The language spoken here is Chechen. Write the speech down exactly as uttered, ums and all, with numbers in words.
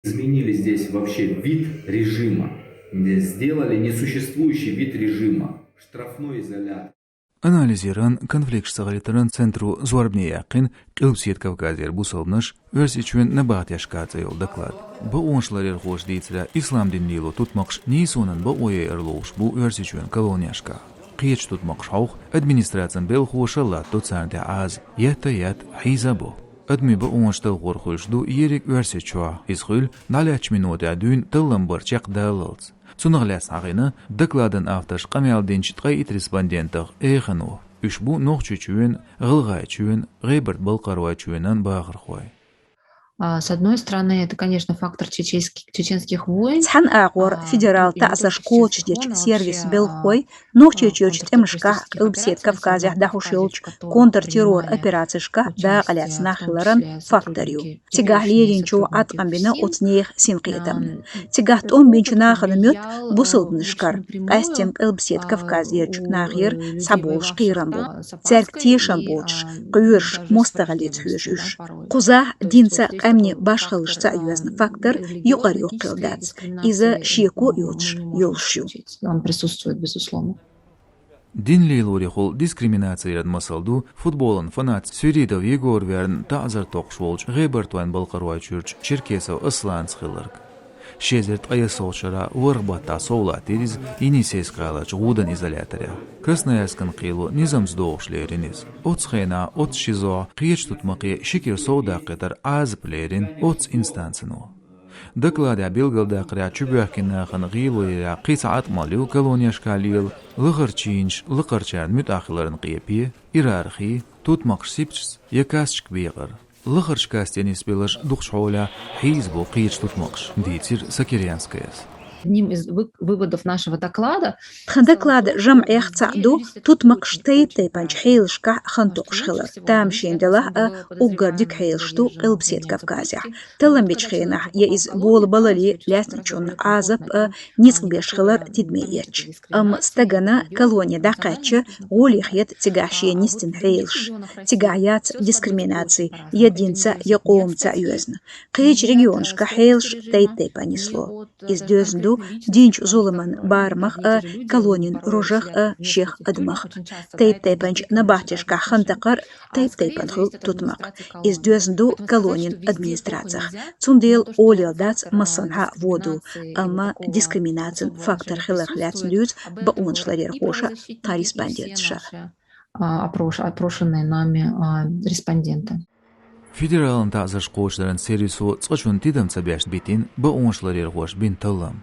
Изменили здесь вообще вид режима. Здесь сделали несуществующий вид режима. Штрафной изолятор. Анализеран, конфликт сагӀалитаран центро зорбане яьккхина Къилбаседа Кавказера бусалбанаш Оьрсийчоьнан набахтешка цӀе йолу доклад. Бакъонашларъярхоша дийцарехь, ислам дин лело тутмакхаш нийсонан бакъо яйар ловш бу Оьрсийчоьнан колонешкахь. Кхечу тутмакхаш хьовха, администрацин белхахоша латто царна тӀехь Ӏазап, етта а етта, хьийза а бо. Адамийн бакъонаш талхор хуьлуш ду ерриг Оьрсийчохь, иза хуьлу дӀалаьцначу минотехь дуьйна таллам бар чекхдаллалц. Цунах лаьцна хьахийна докладан авторша къамел динчу ткъе итт респондентах эхано. Уьш бу Нохчийчоьнан, ГӀалгӀайчоьнан, ГӀебарта-Балкхаройчоьнан бахархой. А, с одной стороны, это, конечно, фактор чеченских, чеченских войн. Цхьана агӀор федерал таӀзарш кхочушдечу сервисан белхахой Нохчийчоьнан тӀемашкахь, Къилбаседа Кавказехь дӀахьуш йолчу контртеррор операцешкахь дакъалаьцна нах хиларан фактор ю. Цигахь лелийначо Ӏаткъам бина оцу нехан синкхетамна. Цигахь тӀом бинчу нахана моьтту бусалбанашкара, къаьсттина Къилбаседа Кавказерчу нахера схьаболуш кхерам бу. Цаьрга тешам боцуш, кхоьруш, мостагӀаллица хьоьжу уьш. Кхузахь динца а, къаьмнийн башхаллашца а йоьзна фактор юкъара-юххе дац. Иза шеко а йоцуш йолуш ю. Он присутствует, безусловно. Дин лелорехула дискриминацеран масал ду футболан фанатца Свиридов Егор верна таӀзар токхуш волчу ГӀебартойн-Балкхаройчуьрчу Черкесов Асланца хилларг. Ши эзар ткъе ялхалгӀачу шарахь ворхӀ баттахь сов латтийра иза Енисейск-гӀаларчу гӀудан изоляторехь. Красноярскан кхело низамца догӀуш лерина иза. Оцу хенахь оццу ШИЗО-хь кхечу тутмакхе ши кира сов даккхийтар Ӏазап лерина оццу инстанцино. Докладехь билгалдаккхарехь, чубоьхкина нахана гӀело ярехь кхин цхьа Ӏаткъамалла ю колонешкахь лела: лахара чинаш лакхарчарна муьтӀахь хиларна къепе, иерархи, тутмакхаш сипчаца я касташка бекъар. Лахарчу касте нисбелларш дукхачу хьолехь хьийзабо кхечу тутмакхаша, дийцира Сокирянскаяс. Одним из вы-, выводов нашего доклада Тхан доклада жамӀех цхьаъ ду тутмакхаш тайп-тайпанчу хьелашкахь хан токхуш хилар. Тамашийна делахь а, уггар дика хьелаш ду Къилбаседа Кавказехь. Таллам бечу хенахь я иза болабалале, лаьцначунна Ӏазап а, ницкъ беш хилар тидаме эцча. Амма стагана колоне дӀакхаьчча, гӀоле хета цигахь шена нисдина хьелаш. Цигахь яц дискриминаци я динца, я къомаца а йоьзна. Кхечу регионашкахь хьелаш тайп-тайпана нисло. Иза доьзна ду динчу зуламан барамах а, колонин рожах а шех адамах. Тайп-тайпанчу набахтешкахь хан такхар тайп-тайпана хуьлу тутмакх. Иза доьзна ду колонин администрацех. Цундела олийла дац массанхьа а воду, амма дискриминацин фактор хиларх лаьцна дуьйцу бакъонашларъярхоша тхан респонденташа. А, опрошенные нами, а, респонденты. Федералан таӀзарш кхочушдаран сервисо цкъачунна тидам ца беш битина бакъонашларъярхоша бина таллам.